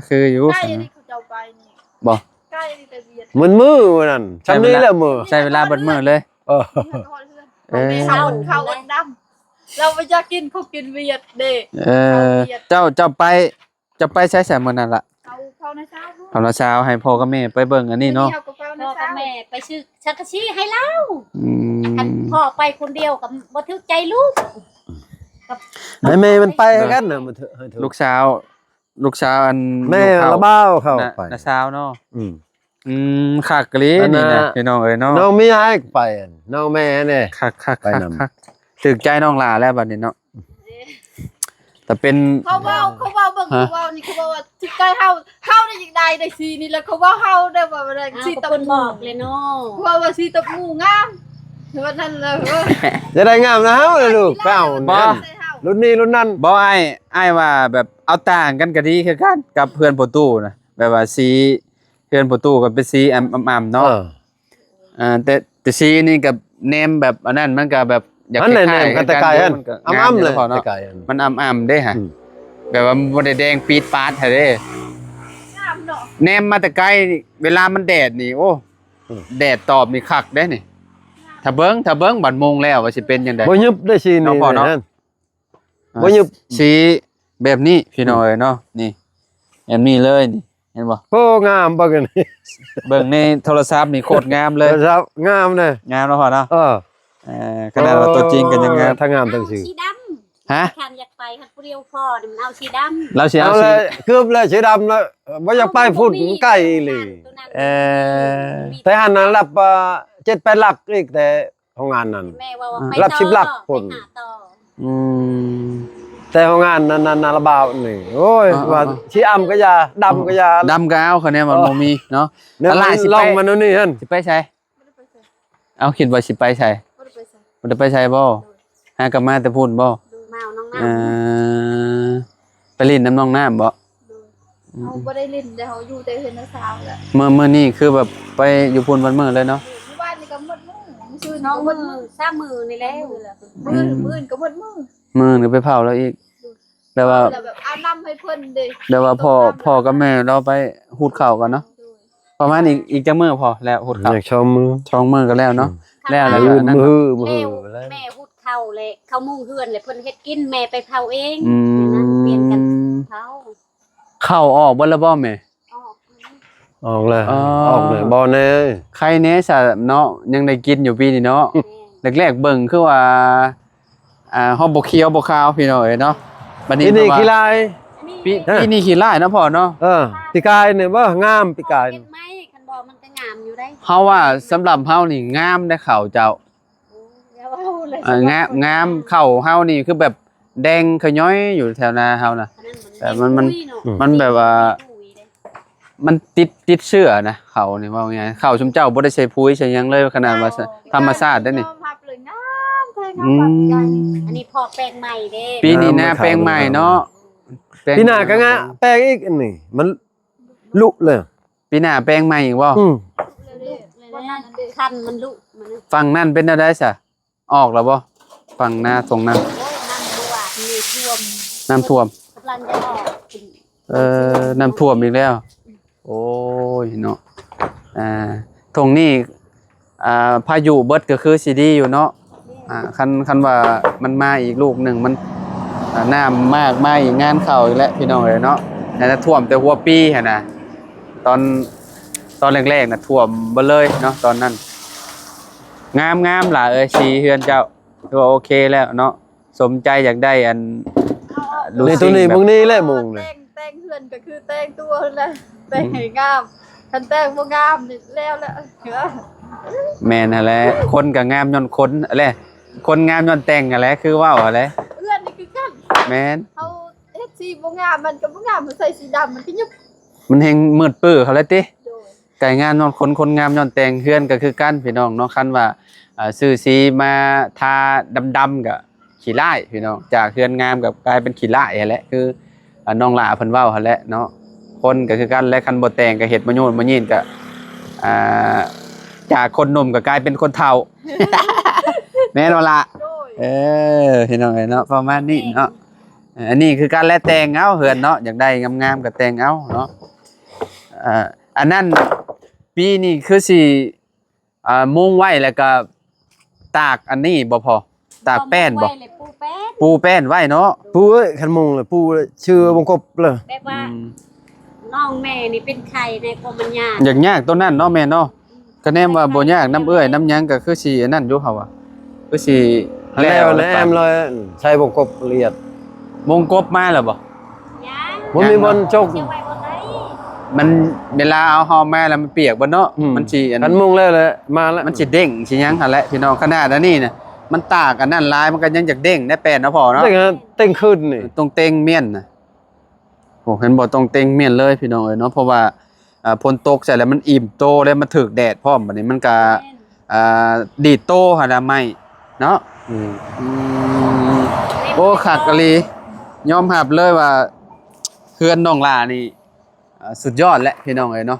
ຄືຢູ່ ໃກ້ນີ້ເຂົາເຈົ້າໄປນີ້ ບໍ່ ໃກ້ນີ້ແຕ່ຫວຽດ ມື້ມື້ນັ້ນ ຊ່ຳນີ້ແຫຼະມື້ ໃຊ້ເວລາເບິດມື້ເລີຍ ເອີ ເອີ ເຂົ້າ ເຂົ້າດຳ ລາວບໍ່ຢາກກິນ ເຂົາກິນຫວຽດເດ້ ເອີ ເຈົ້າ ເຈົ້າໄປ ຈະໄປໃສຊະມື້ນັ້ນລະ? ເຂົາ ເຂົານາຊາວ ເຂົານາຊາວ ໃຫ້ພໍ່ກັບແມ່ໄປເບິ່ງອັນນີ້ເນາະ. ເຮົາກໍເຂົ້ານາຊາວ ພໍ່ກັບແມ່ໄປຊື້ສັງກະສີໃຫ້ລາວ. ອືມ ຄັນພໍ່ໄປຄົນດຽວກໍບໍ່ຖືກໃຈລູກ. ໃຫ້ແມ່ມັນໄປກັນນະ ມັນເຖາະ ໃຫ້ເຖາະ ລູກສາວ ລູກສາວອັນ ແມ່ລະບ່າວເຂົ້າໄປ ນ້າສາວເນາະ. ອືມ ອືມ ຄັກອີ່ຫຼີນີ້ນະ ພີ່ນ້ອງເອີຍເນາະ. ນ້ອງມີອ້າຍໄປ ນ້ອງແມ່ແດ່ ຄັກໆໆ ຖືກໃຈນ້ອງຫຼ້າແລ້ວບັດນີ້ເນາະ. ແຕ່ເປັນ ເຂົາເວົ້າ ເຂົາເວົ້າເບິ່ງ ເຂົາເວົ້ານີ້ ເຂົາເວົ້າວ່າ ຊິໃກ້ເຮົາ ເຮົາໄດ້ຢາກໄດ້ໄດ້ສີນີ້ ແລ້ວເຂົາເວົ້າເຮົາໄດ້ວ່າ ເອົາ ສີ ກໍ ຕົບ ເພິ່ນບອກແຫຼະເນາະ ເຂົາເວົ້າວ່າສີຕົບໝູ່ງາມ ເທົ່ານັ້ນແຫຼະ. ຈະໄດ້ງາມນຳເຮົາລະລູກ ໄປເອົາ ບໍ່ ໃສ່ເຮົາ ລຸ້ນນີ້ລຸ້ນນັ້ນ. ບໍ່ ອ້າຍ ອ້າຍວ່າແບບເອົາຕ່າງກັນກໍດີຄືກັນກັບເພື່ອນພໍ່ຕູ້ນະ ແບບວ່າສີ ເຮືອນປະຕູກໍເປັນສີອຳ ອຳໆເນາະ. ເອີ ເອີ ແຕ່ ແຕ່ສີນີ້ກໍແນມແບບອັນນັ້ນ ມັນກໍແບບຢາກຄ້າຍໆກັນຢູ່ ມັນກໍງາມຢູ່ເນາະພໍ່ເນາະ. ອຳໆເລີຍ ແຕ່ກາຍອັນ ມັນອຳໆເດ້ຫະ ອືມ ແບບວ່າມັນບໍ່ໄດ້ແດງປີດປາດໃຫ້ເດ້ ງາມເນາະ. ແນມມາແຕ່ໄກ ເວລາມັນແດດນີ້ ໂອ້ ອືມ ແດດຕອບນີ້ຄັກເດ້ນີ້. ຖ້າເບິ່ງ ຖ້າເບິ່ງບັດໂມງແລ້ວວ່າຊິເປັນຈັ່ງໃດ ບໍ່ຫຍຸບໄດ້ສີນີ້ເນາະພໍ່ເນາະ. ອ່າ ບໍ່ຫຍຸບ ສີແບບນີ້ພີ່ນ້ອງເອີຍເນາະ ນີ້ ແບບນີ້ເລີຍນີ້ ເຫັນບໍ່? ໂອ້ ງາມ ເບິ່ງອັນນີ້ ເບິ່ງໃນໂທລະສັບນີ້ໂຄດງາມເລີຍ ໂທລະສັບງາມເດ້ ງາມເນາະພໍ່ເນາະ. ເອີ ເອີ ຂະໜາດວ່າຕົວຈິງກໍຍັງງາມ ທັງງາມທັງສີ ສີດຳ ຮະ? ຄັນຢາກໄປ ຄັນຜູ້ດຽວພໍນີ້ມັນເອົາສີດຳ ລາວຊິເອົາສີ ເກືອບແລ້ວ ສີດຳແລ້ວ ບໍ່ຢາກໄປພຸ້ນ ມັນໄກອີ່ຫຼີ. ເອີ ໄປຫັ້ນນະ ລັບ ເອີ ເຈັດແປດຫຼັກອີກ ແຕ່ ໂຮງງານນັ້ນ ແມ່ເວົ້າວ່າ ອືມ ໄປ ລັບສິບຫຼັກພຸ້ນ ໄປຫາຕໍ່ ອືມ ແຕ່ໂຮງງານນັ້ນ ນັ້ນ ລະບ່າວນີ້ ໂອ້ຍ ອ່າ ວ່າ ອ່າ ຊິອຳກໍຢ່າ ດຳກໍຢ່າ ດຳກໍເອົາ ຄະແນນມັນ ເອີ ບໍ່ມີເນາະ. ຕະຫຼາດຊິໄປ ລອງມາໂນ່ນນີ້ຫັ້ນ ຊິໄປໃສ? ບໍ່ໄດ້ໄປໃສ ເອົາ ຄິດວ່າຊິໄປໃສ? ບໍ່ໄດ້ໄປໃສ ບໍ່ໄດ້ໄປໃສບໍ່? ໂດຍ ຫາກັບມາແຕ່ພຸ້ນບໍ່? ໂດຍ ມາເອົານ້ອງນ້ຳ ເອີ ໄປຫຼິ້ນນຳນ້ອງນ້ຳບໍ່? ໂດຍ ອືມ ເຮົາບໍ່ໄດ້ຫຼິ້ນເດ້ ເຮົາຢູ່ແຕ່ເຮືອນນ້າສາວແຫຼະ. ມື້ ມື້ນີ້ຄືແບບໄປຢູ່ພຸ້ນເບິດມື້ເລີຍເນາະ? ເອີ ມື້ວານນີ້ກໍໝົດມື້ ມື້ຊືນນີ້ກໍໝົດມື້ ສອງມື້ ສາມມື້ນີ້ແຫຼະ ມື້ ອືມ ມື້ອື່ນກໍໝົດມື້ ມື້ອື່ນກໍໄປເຜົາລາວອີກ. ໂດຍ ແບບວ່າ ແບບອາບນ້ຳໃຫ້ເພິ່ນເດ້ ແບບວ່າພໍ່ ພໍ່ກັບແມ່ລາວໄປຫຸດເຂົ້າກັນເນາະ. ໂດຍ ປະມານອີກ ອີກຈັກມື້ພໍແລ້ວຫຸດເຂົ້າ? ອີກສອງມື້ ສອງມື້ກໍແລ້ວເນາະ. ອືມ ແລ້ວ ແລ້ວ ມື້ ມື້ ແມ່ຫຸດເຂົ້າແລ້ວ ເຂົ້າມຸງເຮືອນແລ້ວ ເພິ່ນເຮັດກິນ ແມ່ໄປເຜົາເອງ. ອືມ ນັ້ນ ປ່ຽນກັນເຜົາ. ເຂົ້າອອກເບິດແລ້ວບໍ່ແມ່? ອອກ ອອກແລ້ວ ອໍ ອອກແລ້ວບໍ່ແນ່. ໄຄແນ່ຊະເນາະ ຍັງໄດ້ກິນຢູ່ປີນີ້ເນາະ. ແມ່ນ ແລກໆເບິ່ງຄືວ່າ ອ່າ ຮອດບໍ່ຂຽວບໍ່ຂາວພີ່ນ້ອງເອີຍເນາະ. ບັດນີ້ ປີນີ້ຂີ້ຫຼາຍ ປີ ປີນີ້ຂີ້ຫຼາຍເນາະພໍ່ເນາະ. ເອີ ປີກາຍນີ້ບໍ່ງາມ ປີກາຍ ເຮັດໃໝ່ ຄັນບໍ່ມັນກໍງາມຢູ່ໄດ໋. ເຮົາວ່າສຳລັບເຮົານີ້ງາມໄດ໋ເຂົ້າເຈົ້າ. ໂອ້ ຢ່າເວົ້າເລີຍ ເອີ ງາມ ງາມ ເຂົ້າເຮົານີ້ຄືແບບແດງຂະຍ້ອຍຢູ່ແຖວໜ້າເຮົານະ. ອັນນັ້ນມັນ ແຕ່ມັນ ມັນ ມັນແບບວ່າ ມັນຕິດ ຕິດເຊື້ອນະ ເຂົ້ານີ້ເວົ້າງ່າຍໆ. ເຂົ້າຊຸມເຈົ້າບໍ່ໄດ້ໃສ່ປຸ໋ຍໃສ່ຫຍັງເລີຍ ຂະໜາດວ່າ ເຈົ້າ ທຳມະຊາດເດ້ນີ້ ຍອມຮັບເລີຍ ງາມແທ້ ງາມ ອືມ ອັນນີ້ພໍກແປງໃໝ່ເດ້. ປີນີ້ນາແປງໃໝ່ເນາະ ແປງ ປີໜ້າກໍງາມ ແປງອີກ. ອັນນີ້ມັນລຸເລີຍ ປີໜ້າແປງໃໝ່ອີກບໍ່? ອືມ ຄັນມັນລຸ ມັນ ຝັ່ງນັ້ນເປັນແນວໃດຊະ? ອອກແລ້ວບໍ່? ຝັ່ງນາ ທົ່ງນາ ໂອ້ຍ ນ້ຳຖ້ວມ ນ້ຳຖ້ວມ ກຳລັງຈະອອກ. ເອີ ນ້ຳຖ້ວມອີກແລ້ວ. ໂອ້ຍເນາະ ອ່າ ທົ່ງນີ້ ອ່າ ພາຍຸເບິດກໍຄືຊິດີຢູ່ເນາະ. ອ່າ ຄັນ ຄັນວ່າມັນມາອີກລູກໜຶ່ງ ມັນ ອ່າ ນ້ຳມາກມາອີກ ງານເຂົ້າອີກແລ້ວພີ່ນ້ອງເອີຍເນາະ. ແຕ່ຖ້ວມແຕ່ຫົວປີຫັ້ນນະ ຕອນ ຕອນແລກໆນະຖ້ວມເບິດເລີຍເນາະຕອນນັ້ນ. ງາມໆຫຼາຍເອີຍ ສີເຮືອນເຈົ້າ ຖືວ່າໂອເຄແລ້ວເນາະ. ສົມໃຈຢາກໄດ້ອັນ ເອົາ ລູ ນີ້ ໂຕນີ້ ແບບ ເບິ່ງນີ້ແຫຼະມຸງນີ້ ແຕ່ງ ແຕ່ງເຮືອນກໍຄືແຕ່ງຕົວຫັ້ນແຫຼະ ແຕ່ງໃຫ້ງາມ. ຄັນແຕ່ງບໍ່ງາມນີ້ແລ້ວແຫຼະ. ແມ່ນຫັ້ນແຫຼະ ຄົນກໍງາມຍ້ອນຄົນຫັ້ນແຫຼະ ຄົນງາມຍ້ອນແຕ່ງຫັ້ນແຫຼະ ຄືເວົ້າຫັ້ນແຫຼະ. ເຮືອນນີ້ຄືກັນ ແມ່ນ ເຮົາເຮັດສີບໍ່ງາມ ມັນກໍບໍ່ງາມ ເຮົາໃສ່ສີດຳມັນກໍຫຍຸບ ມັນແຮ່ງມືດປື້ເຂົາແລ້ວຕິ. ໂດຍ ກາຍງາມຍ້ອນຄົນ ຄົນງາມຍ້ອນແຕ່ງ. ເຮືອນກໍຄືກັນພີ່ນ້ອງເນາະ ຄັນວ່າ ອ່າ ຊື້ສີມາທາດຳໆກໍຂີ້ລ້າຍພີ່ນ້ອງ ຈາກເຮືອນງາມກໍກາຍເປັນຂີ້ລ້າຍຫັ້ນແຫຼະ ຄື ອ່າ ນ້ອງຫຼ້າເພິ່ນເວົ້າຫັ້ນແຫຼະເນາະ. ຄົນກໍຄືກັນແຫຼະ ຄັນບໍ່ແຕ່ງກໍເຮັດມາໂຍນມາຢີນກໍ ອ່າ ຈາກຄົນໜຸ່ມກໍກາຍເປັນຄົນເຖົ້າ ແມ່ນບໍ່ລະ? ໂດຍ ເອີ ພີ່ນ້ອງເອີຍເນາະ ປະມານນີ້ເນາະ. ເອີ ອັນນີ້ຄືກັນແຫຼະ ແຕ່ງເອົາເຮືອນເນາະ ຢາກໄດ້ງາມໆກໍແຕ່ງເອົາເນາະ. ເອີ ອັນນັ້ນ ປີນີ້ຄືຊິ ອ່າ ມຸງໄວ້ແລ້ວກໍຕາກອັນນີ້ບໍ່ພໍ? ຕາກແປ້ນບໍ່? ມຸງໄວ້ແລ້ວປູແປ້ນ ປູແປ້ນໄວ້ເນາະ. ປູເອີຍ ຄັນມຸງລະປູຊື່ວົງກົບເລີຍ. ແບບວ່າ ອືມ ນ້ອງແມ່ນີ້ເປັນໄຂ້ໃນຄວາມມັນຍາກ ຢາກຍາກຕົວນັ້ນເນາະແມ່ເນາະ. ອືມ ຄະແນນວ່າບໍ່ຍາກນຳເອື້ອຍນຳຫຍັງກໍຄືຊິອັນນັ້ນຢູ່ເຮົາວ່າ ຄືຊິແລ້ວ ແລ້ວແລ້ວ ແລ້ວ ແລ້ວ ໃສ່ວົງກົບລະອຽດ. ວົງກົບມາແລ້ວບໍ່? ຍັງ ບໍ່ມີບ່ອນຈົກ ຍັງເນາະ ຊິເອົາໄວ້ບ່ອນໃດ? ມັນເວລາເອົາເຮົາມາແລ້ວມັນປຽກເບິດເນາະ. ອືມ ມັນຊິອັນ ຄັນມຸງແລ້ວແຫຼະ ມາແລ້ວ ມັນຊິເດ້ງຊິຫຍັງຫັ້ນແຫຼະພີ່ນ້ອງ. ຂະໜາດອັນນີ້ນະ ມັນຕາກອັນນັ້ນຫຼາຍ ມັນກໍຍັງຢາກເດ້ງໄດ້ແປ້ນເນາະພໍ່ເນາະ. ເດ້ງ ເຕັ້ງຂຶ້ນນີ້ ຕົງເຕັງມ້ຽນນະ. ໂອ້ ເຫັນບໍ່ ຕົງເຕັງມ້ຽນເລີຍພີ່ນ້ອງເອີຍເນາະ. ເພາະວ່າ ອ່າ ຝົນຕົກໃສ່ແລ້ວມັນອີ່ມໂຕ ແລ້ວມັນຖືກແດດພ້ອມ ບັດນີ້ມັນກະ ແມ່ນ ອ່າ ດີດໂຕຫັ້ນນະ ໄມ້ເນາະ. ອືມ ອືມ ໂອ້ ຄັກອີ່ຫຼີ ຍອມຮັບເລີຍວ່າເຮືອນນ້ອງຫຼ້ານີ້ ອ່າ ສຸດຍອດແຫຼະພີ່ນ້ອງເອີຍເນາະ.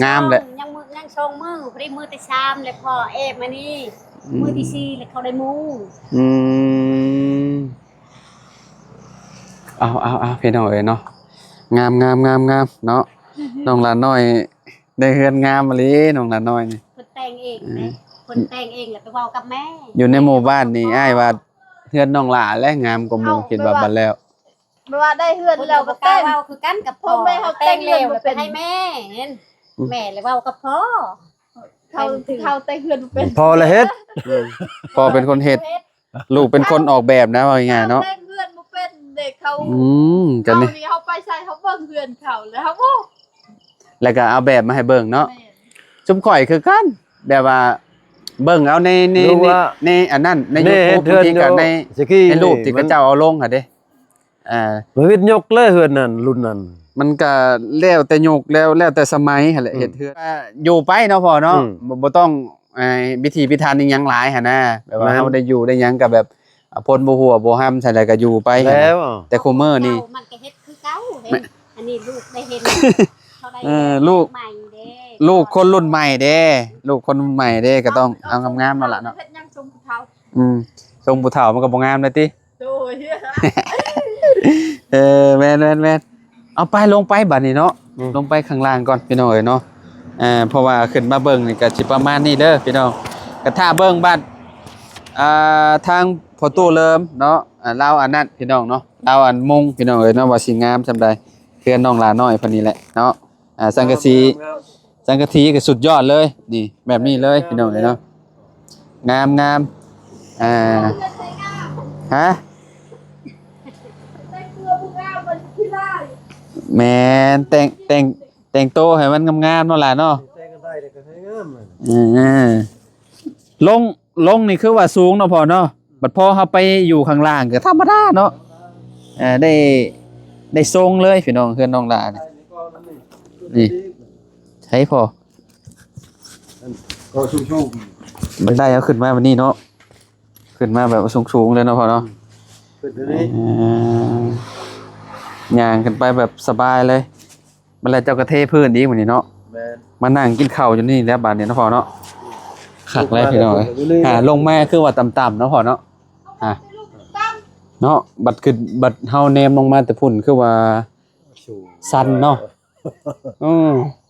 ງາມແຫຼະ ຍັງມື້ ຍັງສອງມື້ ພໍດີມື້ທີສາມແລ້ວພໍ່ແອມານີ້ ອືມ ມື້ທີສີ່ແລ້ວເຂົາໄດ້ໝູ. ອືມ ເອົາ ເອົາ ເອົາ ພີ່ນ້ອງເອີຍເນາະ ງາມໆໆໆເນາະ. ນ້ອງຫຼ້ານ້ອຍໄດ້ເຮືອນງາມອີ່ຫຼີ ນ້ອງຫຼ້ານ້ອຍນີ້ ເພິ່ນແຕ່ງເອງເດ້. ເອີ ເພິ່ນແຕ່ງເອງແລ້ວໄປເວົ້າກັບແມ່ ຢູ່ໃນໝູ່ບ້ານນີ້ ແມ່ເຂົາ ອ້າຍວ່າເຮືອນນ້ອງຫຼ້າແຫຼະງາມກວ່າໝູ່ ເອົາ ຄິດວ່າບັດແລ້ວ ແບບວ່າໄດ້ເຮືອນແລ້ວກໍແຕ່ງ ເພິ່ນກໍບໍ່ກ້າເວົ້າຄືກັນກັບພໍ່. ພໍ່ແມ່ເຮົາແຕ່ງເຮືອນບໍ່ເປັນ ແມ່ແຫຼະເວົ້າກັບພໍ່. ເຂົາ ເຂົາແຕ່ງເຮືອນບໍ່ເປັນ ພໍ່ລະເຮັດ. ເອີ ພໍ່ເປັນຄົນເຮັດ ເຮັດ ລູກເປັນຄົນອອກແບບນະ ເວົ້າງ່າຍໆເນາະ. ເຂົາແຕ່ງເຮືອນບໍ່ເປັນເດ້ເຂົາ. ອືມ ກໍນີ້ ເຮົານີ້ເຮົາໄປໃສເຮົາເບິ່ງເຮືອນເຂົາແລ້ວເຮົາ ແລ້ວກໍເອົາແບບມາໃຫ້ເບິ່ງເນາະ. ແມ່ນ ຊຸມຂ້ອຍຄືກັນ ແບບວ່າເບິ່ງເອົາໃນ ໃນ ໃນອັນນັ້ນ ໃນຢູທູບ ບາງທີກໍໃນ ໃນຮູບທີ່ເຂົາເຈົ້າເອົາລົງຫັ້ນເດ້. ອ່າ ບໍ່ວິດຍົກເລີຍເຮືອນນັ້ນ ລຸ້ນນັ້ນ ມັນກະແລ້ວແຕ່ຍຸກ ແລ້ວ ແລ້ວແຕ່ສະໄໝຫັ້ນແຫຼະ. ອືມ ເຮັດເຮືອນ ອ່າ ຢູ່ໄປເນາະພໍ່ເນາະ. ອືມ ບໍ່ ບໍ່ຕ້ອງ ອ່າ ພິຖີພິຖັນອີ່ຫຍັງຫຼາຍຫັ້ນນະ. ແບບວ່າ ແມ່ນ ເຮົາໄດ້ຢູ່ໄດ້ຫຍັງກະແບບ ອ່າ ຝົນບໍ່ຫົວບໍ່ຮຳໃສ່ໃດກະຢູ່ໄປ. ແລ້ວ ແຕ່ຄຸມື້ນີ້ ເຈົ້າມັນກະເຮັດຄືເກົ່າເດ້. ແມ່ນ ອັນນີ້ລູກໄດ້ເຫັນ ເຂົາໄດ້ ເອີ ລູກໃໝ່ເດ້ ລູກຄົນລຸ້ນໃໝ່ເດ້ ລູກຄົນລຸ້ນໃໝ່ເດ້ ກະຕ້ອງເອົາງາມໆເນາະຫຼ້າເນາະ. ເຮັດຫຍັງຊົງຜູ້ເຖົ້າ? ອືມ ຊົງຜູ້ເຖົ້າມັນກະບໍ່ງາມແລ້ວຕິ. ໂດຍ ເອີ ແມ່ນໆໆ ເອົາໄປລົງໄປບາດນີ້ເນາະ. ອືມ ລົງໄປຂ້າງລ່າງກ່ອນພີ່ນ້ອງເອີຍເນາະ. ເອີ ເພາະວ່າຂຶ້ນມາເບິ່ງນີ້ກະຊິປະມານນີ້ເດີພີ່ນ້ອງ. ກະຖ້າເບິ່ງບາດ ອ່າ ທາງພໍ່ຕູ້ເລີມເນາະ ອ່າ ລາວອັນນັ້ນພີ່ນ້ອງເນາະ ລາວອັນມຸງພີ່ນ້ອງເອີຍເນາະ ວ່າຊິງາມສ່ຳໃດ. ເຮືອນນ້ອງຫຼ້ານ້ອຍເພິ່ນນີ້ແຫຼະເນາະ. ອ່າ ສັງກະສີ ງາມໆ ສັງກະສີກໍສຸດຍອດເລີຍ ນີ້ ແບບນີ້ເລີຍພີ່ນ້ອງເອີຍເນາະ. ງາມໆ ອ່າ ຮະ ແມ່ນ ແຕ່ງ ແຕ່ງ ແຕ່ງໂຕໃຫ້ມັນງາມໆເນາະຫຼ້າເນາະ. ແຕ່ງກັນໄດ້ແລ້ວກໍໃຫ້ງາມ. ເອີ ລົງ ລົງນີ້ຄືວ່າສູງເນາະພໍ່ເນາະ. ບັດພໍເຮົາໄປຢູ່ຂ້າງລ່າງກໍທຳມະດາເນາະ. ເອີ ໄດ້ ໄດ້ຊົງເລີຍພີ່ນ້ອງ ເຮືອນນ້ອງຫຼ້ານີ້. ນີ້ ໃສພໍ່? ກໍສູງໆ ບັນໄດເຮົາຂຶ້ນມາແບບນີ້ເນາະ ຂຶ້ນມາແບບສູງໆເລີຍເນາະພໍ່ເນາະ. ຂຶ້ນຕົວນີ້ ເອີ ຍ່າງຂຶ້ນໄປແບບສະບາຍເລີຍ. ບັດແລ້ວເຈົ້າກໍເທພື້ນອີກມື້ນີ້ເນາະ. ແມ່ນ ມານັ່ງກິນເຂົ້າຢູ່ນີ້ແຫຼະບາດນີ້ເນາະພໍ່ເນາະ. ຄັກແລ້ວພີ່ນ້ອງເອີຍ. ຫາລົງມາຄືວ່າຕ່ຳໆເນາະພໍ່ເນາະ. ຫາເນາະ ບັດຂຶ້ນ ບັດເຮົາແນມລົງມາແຕ່ພຸ້ນຄືວ່າ ສູງ ຊັນເນາະ. ເອີ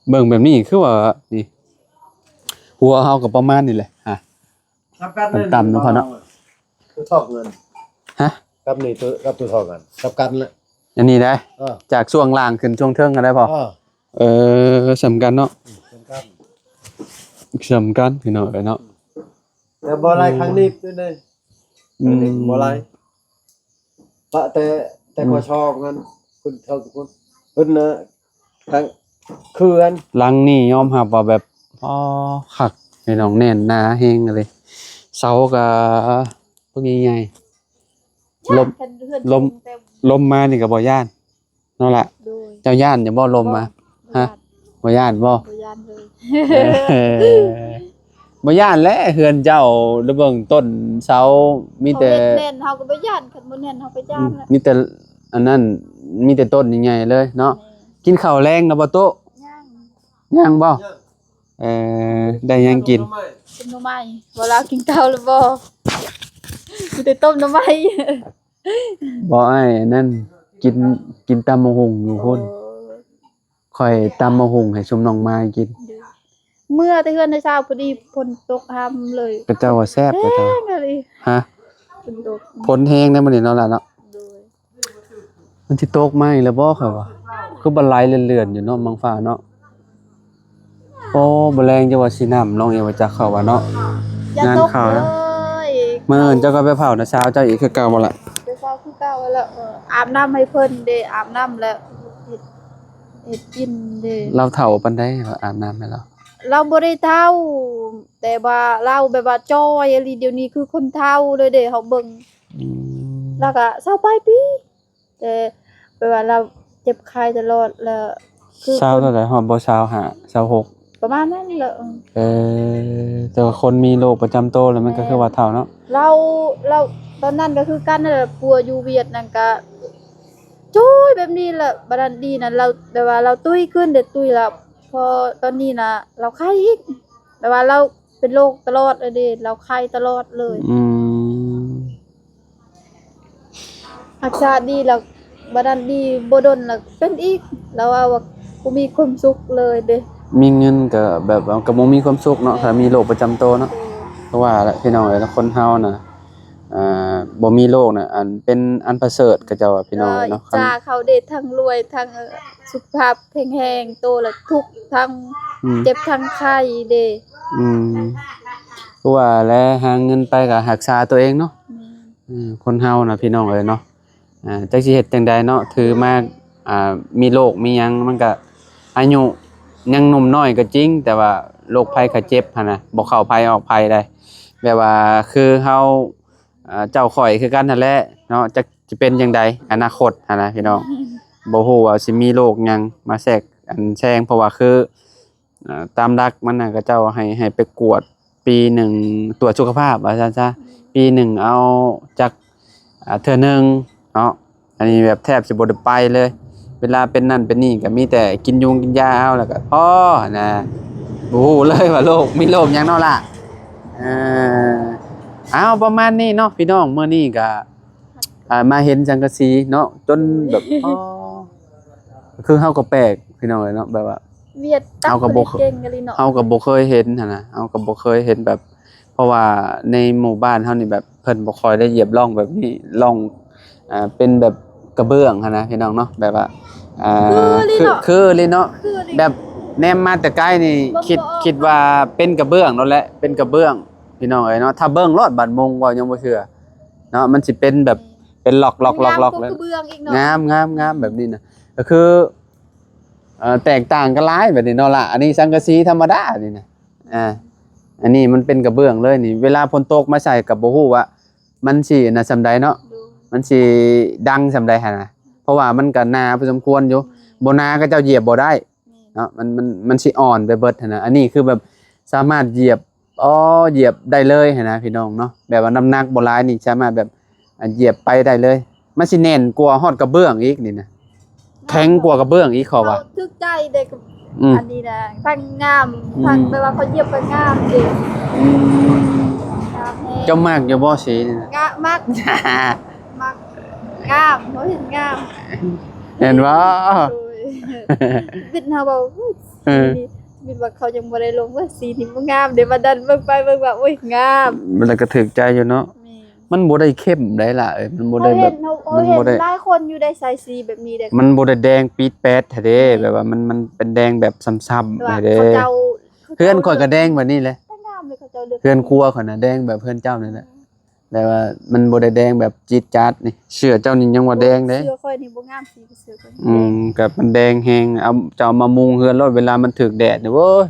ເບິ່ງແບບນີ້ຄືວ່ານີ້ ຫົວເຮົາກໍປະມານນີ້ແຫຼະ. ຫາ ສ່ຳກັນ ຕ່ຳໆເນາະພໍ່ເນາະ. ຄືທອກເງິນ ຮະ ກັບນີ້ ຕົວ ກັບຕົວທອກກັນ ສ່ຳກັນແຫຼະ ອັນນີ້ໄດ໋. ເອີ ຈາກຊ່ວງລ່າງຂຶ້ນຊ່ວງເທິງຫັ້ນໄດ໋ພໍ່. ເອີ ເອີ ສ່ຳກັນເນາະ. ອືມ ສ່ຳກັນ ສ່ຳກັນພີ່ນ້ອງເອີຍເນາະ. ແຕ່ບໍ່ໄລ່ ອືມ ຂ້າງນີ້ເດ້. ອືມ ບໍ່ໄລ່ ປະແຕ່ ແຕ່ ອືມ ກະຊອກຫັ້ນ ເພິ່ນເຖິງພຸ້ນ ເພິ່ນນະ ທາງເຂື່ອນ. ຫຼັງນີ້ຍອມຮັບວ່າແບບ ອໍ ຄັກພີ່ນ້ອງ ແໜ້ນໜາແຮງເລີຍ. ເສົາກະບັກໃຫຍ່ໆ ລົມ ລົມ ລົມມານີ້ກະບໍ່ຢ້ານເນາະລະ. ໂດຍ ເຈົ້າຢ້ານຢູ່ບໍ່ລົມມາ? ບໍ່ ຮະ ບໍ່ຢ້ານ ບໍ່ຢ້ານບໍ່? ບໍ່ຢ້ານເລີຍ. ເອີ ບໍ່ຢ້ານແຫຼະ ເຮືອນເຈົ້າ ລະເບິ່ງຕົ້ນເສົາມີແຕ່ ເຂົາເຮັດແໜ້ນ ເຮົາກໍບໍ່ຢ້ານ ຄັນບໍ່ແໜ້ນເຮົາກໍຢ້ານແຫຼະ. ອືມ ມີແຕ່ອັນນັ້ນ ມີແຕ່ຕົ້ນໃຫຍ່ໆເລີຍເນາະ. ແມ່ນ ກິນເຂົ້າແລງແລ້ວບໍ່ໂຕະ? ຍັງ ຍັງບໍ່? ຍັງ ເອີ ໄດ້ຫຍັງກິນ? ຕົ້ມໜໍ່ໄມ້. ບໍ່ ລາວກິນເຂົ້າແລ້ວບໍ່? ມີແຕ່ຕົ້ມໜໍ່ໄມ້. ບໍ່ ອ້າຍອັນນັ້ນ ກິນ ກິນຕຳບັກຫຸ່ງຢູ່ພຸ້ນ. ໂອ້ ຂ້ອຍຕຳບັກຫຸ່ງໃຫ້ຊຸມນ້ອງມາຍກິນ. ເມື່ອແຕ່ເຮືອນໃນເຊົ້າ ພໍດີຝົນຕົກຮຳເລີຍ. ເຂົາເຈົ້າວ່າແຊບ ເຂົາເຈົ້າ ແຮງອີ່ຫຼີ. ຮະ? ຝົນແຮງໃດມື້ນີ້ເນາະຫຼານເນາະ. ໂດຍ ມັນຊິຕົກມາອີກແລ້ວບໍ່ຂ້ອຍວ່າ ຄືບໍ່ໄຫຼເລື່ອນໆຢູ່ເນາະ ມັງຟ້າເນາະ. ໂອ້ ບໍ່ແລງຈະວ່າຊິນ້ຳ ນ້ອງເອວ່າຈັກເຂົາວ່າເນາະ. ຢ່າ ງານ ຕົກ ເຂົາ ເລີຍ ມື້ອື່ນເຈົ້າກໍໄປເຝົ້ານະສາວເຈົ້າອີກຄືເກົ່າບໍ່ລະ? ໄປເຝົ້າຄືເກົ່າແລ້ວ ເອີ ອາບນ້ຳໃຫ້ເພິ່ນເດ້ ອາບນ້ຳແລ້ວເຮັດ ເຮັດກິນເດ້. ລາວເຖົ້າປານໃດວ່າອາບນ້ຳໃຫ້ລາວ? ລາວບໍ່ໄດ້ເຖົ້າ ແຕ່ວ່າລາວແບບວ່າຈ່ອຍອີ່ຫຼີ ດຽວນີ້ຄືຄົນເຖົ້າເລີຍເດ້ ເຮົາເບິ່ງ. ອືມ ລາວກໍຊາວປາຍປີ ແຕ່ແບບວ່າລາວເຈັບໄຂ້ຕະຫຼອດ ແລ້ວຄື ຊາວເທົ່າໃດ ຮອດບໍ່ ຊາວຫ້າ ຊາວຫົກ ປະມານນັ້ນແຫຼະ. ເອີ ແຕ່ວ່າຄົນມີໂລກປະຈຳໂຕແລ້ວມັນກໍ ແມ່ນ ຄືວ່າເຖົ້າເນາະ. ລາວ ລາວຕອນນັ້ນກໍຄືກັນນັ້ນແຫຼະ ຜົວຢູ່ຫວຽດນັ້ນກໍຈ່ອຍແບບນີ້ແຫຼະ. ບາດນັ້ນດີນັ້ນລາວ ແບບວ່າລາວຕຸ້ຍຂຶ້ນເດ້ ຕຸ້ຍແລ້ວ ພໍຕອນນີ້ນະລາວໄຂ້ອີກ ແບບວ່າລາວເປັນໂລກຕະຫຼອດເລີຍເດ້ ລາວໄຂ້ຕະຫຼອດເລີຍ. ອືມ ຮັກສາດີແລ້ວ ບາດນັ້ນດີບໍ່ດົນແລ້ວເປັນອີກ. ລາວວ່າ ວ່າບໍ່ມີຄວາມສຸກເລີຍເດ້. ມີເງິນກໍແບບວ່າກໍບໍ່ມີຄວາມສຸກເນາະ ຖ້າມີໂລກປະຈຳໂຕເນາະ. ໂດຍ ຄືວ່າແຫຼະ ພີ່ນ້ອງເອີຍ ຄົນເຮົານະ ອ່າ ບໍ່ມີໂລກນະ ອັນເປັນອັນປະເສີດ ເຂົາເຈົ້າວ່າ ພີ່ນ້ອງເອີຍເນາະ. ອິດສາເຂົາເດ້ ທັງລວຍ ທັງ ເອີ ສຸຂະພາບແຂງແຮງ ໂຕລະທຸກ ທັງ ອືມ ເຈັບທັງໄຂ້ເດ້. ອືມ ຄືວ່າແຫຼະ ຫາເງິນໄປກໍຮັກສາຕົວເອງເນາະ. ແມ່ນ ອືມ ຄົນເຮົານະ ພີ່ນ້ອງເອີຍເນາະ ອ່າ ຈັກຊິເຮັດຈັ່ງໃດເນາະ ຖືມາ ອ່າ ມີໂລກມີຫຍັງ ມັນກະອາຍຸຍັງໜຸ່ມນ້ອຍກໍຈິງ ແຕ່ວ່າໂລກໄພໄຂ້ເຈັບຫັ້ນນະ ບໍ່ເຂົ້າໃຜອອກໃຜໃດ. ແບບວ່າຄືເຮົາ ອ່າ ເຈົ້າຂ້ອຍຄືກັນຫັ້ນແຫຼະເນາະ ຈັກຊິເປັນຈັ່ງໃດອະນາຄົດຫັ້ນນະ ພີ່ນ້ອງ. ບໍ່ຮູ້ວ່າຊິມີໂລກຫຍັງມາແຊກ ອັນ ແຊງ ເພາະວ່າຄື ອ່າ ຕາມຫຼັກມັນນະ ເຂົາເຈົ້າໃຫ້ ໃຫ້ໄປກວດປີໜຶ່ງ ກວດສຸຂະພາບວ່າຊັ້ນຊະ ປີໜຶ່ງເອົາຈັກ ອ່າ ເທື່ອໜຶ່ງເນາະ. ອັນນີ້ແບບແທບຊິບໍ່ໄດ້ໄປເລີຍ ເວລາເປັນນັ້ນເປັນນີ້ກໍມີແຕ່ກິນຍຸງກິນຢາເອົາ ແລ້ວກໍພໍຫັ້ນນະ ບໍ່ຮູ້ເລີຍວ່າໂລກ ມີໂລກຫຍັງເນາະລະ. ເອີ ເອົາ ປະມານນີ້ເນາະ ພີ່ນ້ອງ ມື້ນີ້ກໍ ອ່າ ມາເຫັນສັງກະສີເນາະ ຈົນແບບ ອໍ ຄືເຮົາກໍແປກ ພີ່ນ້ອງເອີຍເນາະ ແບບວ່າ ຫວຽດຕັກ ເຮົາກໍບໍ່ ເພິ່ນເກັ່ງອີ່ຫຼີເນາະ ເຮົາກໍບໍ່ເຄີຍເຫັນຫັ້ນນະ ເຮົາກໍບໍ່ເຄີຍເຫັນແບບ ເພາະວ່າໃນໝູ່ບ້ານເຮົານີ້ແບບເພິ່ນບໍ່ຄ່ອຍໄດ້ຢຽບລ່ອງແບບນີ້ ລ່ອງ ອ່າ ເປັນແບບກະເບື້ອງຫັ້ນນະ ພີ່ນ້ອງເນາະ ແບບວ່າ ອ່າ ຄືອີ່ຫຼີເນາະ ຄື ຄືອີ່ຫຼີເນາະ ຄືອີ່ຫຼີ ແບບແນມມາແຕ່ໄກນີ້ ເບິ່ງ ຄິດ ບໍ່ອອກ ຄິດວ່າເປັນກະເບື້ອງໂລດແຫຼະ ເປັນກະເບື້ອງ ພີ່ນ້ອງເອີຍເນາະ. ຖ້າເບິ່ງໂລດບາດມຸງ ເວົ້າຍັງບໍ່ເຊື່ອ ເນາະ ມັນຊິເປັນແບບ ເປັນລັອກໆໆໆ ງາມກວ່າກະເບື້ອງອີກເນາະ ງາມໆໆ ແບບນີ້ນະ ກໍຄື ເອີ ແຕກຕ່າງກັນຫຼາຍແບບນີ້ເນາະລະ. ອັນນີ້ສັງກະສີທຳມະດານີ້ນະ ອ່າ ອັນນີ້ມັນເປັນກະເບື້ອງເລີຍນີ້ ເວລາຝົນຕົກມາໃສ່ກໍບໍ່ຮູ້ວ່າມັນຊິອັນນັ້ນສ່ຳໃດເນາະ ໂດຍ ມັນຊິດັງສ່ຳໃດຫັ້ນນະ ເພາະວ່າມັນກໍໜາພໍສົມຄວນຢູ່ ອືມ ບໍ່ໜາກໍເຈົ້າຢຽບບໍ່ໄດ້ ແມ່ນ ເນາະ ມັນ ມັນ ມັນຊິອ່ອນໄປເບິດຫັ້ນນະ. ອັນນີ້ຄືແບບສາມາດຢຽບ ອໍ ຢຽບໄດ້ເລີຍຫັ້ນນະ ພີ່ນ້ອງເນາະ ແບບວ່ານ້ຳໜັກບໍ່ຫຼາຍນີ້ສາມາດແບບ ອ່າ ຢຽບໄປໄດ້ເລີຍ. ມັນຊິແໜ້ນກວ່າຮອດກະເບື້ອງອີກນີ້ນະ ແຂງກວ່າກະເບື້ອງອີກ ເຂົາວ່າ ເຂົາຖືກໃຈເດ້. ອືມ ອັນນີ້ນະ ທັງງາມ ອືມ ທັງແບບວ່າເຂົາຢຽບກໍງາມເດ້. ອືມ ງາມແຮງ. ເຈົ້າມັກຢູ່ບໍ່ສີນີ້ນະ? ງາມ ມັກ ມັກ ງາມ ເຮົາເຫັນງາມ ເຫັນບໍ່? ໂດຍ ວິດເຮົາເວົ້າ ເອີ ວິດວ່າເຂົາຍັງບໍ່ໄດ້ລົງວ່າສີນີ້ບໍ່ງາມເດ້ ບາດນັ້ນເບິ່ງໄປເບິ່ງມາ ໂອ້ຍ ງາມ ມັນລະກໍຖືກໃຈຢູ່ເນາະ. ແມ່ນ ມັນບໍ່ໄດ້ເຂັ້ມໃດລະເອີຍ ມັນບໍ່ໄດ້ແບບ ເຮົາເຫັນ ເຮົາເຫັນ ມັນບໍ່ໄດ້ ຫຼາຍຄົນຢູ່ໄດ້ໃສ່ສີແບບນີ້ເດ້ ມັນບໍ່ໄດ້ແດງປີດແປດຫັ້ນເດ້ ອືມ ແບບວ່າມັນ ມັນເປັນແດງແບບຊ້ຳໆ ແບບວ່າຫັ້ນເດ້ ເຂົາເຈົ້າ ເຮືອນຂ້ອຍກໍແດງແບບນີ້ແຫຼະ ແຕ່ງາມເລີຍ ເຂົາເຈົ້າເລືອກ ເຮືອນຄົວຂ້ອຍນະແດງແບບເຮືອນເຈົ້ານີ້ແຫຼະ ແບບວ່າມັນບໍ່ໄດ້ແດງແບບຈີດຈາດນີ້ ເສື້ອເຈົ້ານີ້ຍັງວ່າແດງເດ້ ເສື້ອຂ້ອຍນີ້ບໍ່ງາມສີ ເສື້ອຂ້ອຍ ອືມ ແດງ ກໍມັນແດງແຮງ ເອົາ ເຈົ້າເອົາມາມຸງເຮືອນໂລດ ເວລາມັນຖືກແດດນີ້ ໂອ້ຍ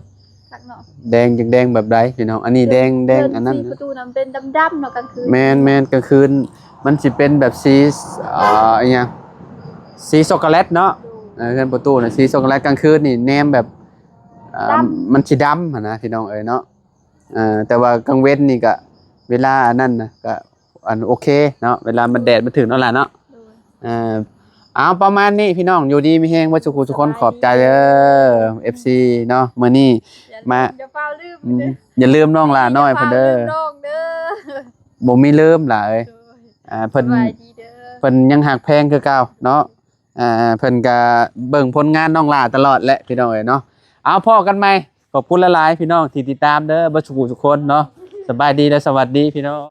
ຄັກເນາະ ແດງຈັກແດງແບບໃດພີ່ນ້ອງ ອັນນີ້ແດງ ແດງອັນນັ້ນ ປະຕູນະມັນເປັນດຳໆເນາະ ກາງຄືນ ແມ່ນໆ ກາງຄືນມັນຊິເປັນແບບສີ ອ່າ ອີຫຍັງ ສີຊັອກໂກແລັດເນາະ ໂດຍ ເອີ ເຮືອນປະຕູນະ ສີຊັອກໂກແລັດ ກາງຄືນນີ້ແນມແບບ ອ່າ ດຳ ມັນຊິດຳຫັ້ນນະ ພີ່ນ້ອງເອີຍເນາະ ເອີ ແຕ່ວ່າກາງເວັນນີ້ກະເວລາອັນນັ້ນນະ ກະອັນໂອເຄເນາະ ເວລາມັນແດດມັນຖືກເນາະຫຼານເນາະ ໂດຍ ເອີ ເອົາ ປະມານນີ້ພີ່ນ້ອງ ຢູ່ດີມີແຮງເບິດສູ່ຜູ້ສູ່ຄົນ ສະບາຍດີ ຂອບໃຈເດີ ເອັຟຊີເນາະ ມື້ນີ້ ຢ່າ ມາ ຢ່າຟ້າວລືມ ອືມ ເດີ ຢ່າລືມນ້ອງຫຼ້ານ້ອຍເພິ່ນເດີ ຢ່າຟ້າວລືມນ້ອງເດີ ບໍ່ມີລືມຫຼ້າເອີຍ ໂດຍ ອ່າ ເພິ່ນ ສະບາຍດີເດີ ເພິ່ນຍັງຮັກແພງຄືເກົ່າເນາະ ອ່າ ເພິ່ນກະເບິ່ງຜົນງານນ້ອງຫຼ້າຕະຫຼອດແຫຼະພີ່ນ້ອງເອີຍເນາະ ເອົາ ພໍ້ກັນໃໝ່ ຂອບຄຸນຫຼາຍໆພີ່ນ້ອງທີ່ຕິດຕາມເດີ ເບິດສູ່ຜູ້ສູ່ຄົນເນາະ ສະບາຍດີ ແລະ ສະຫວັດດີພີ່ນ້ອງ.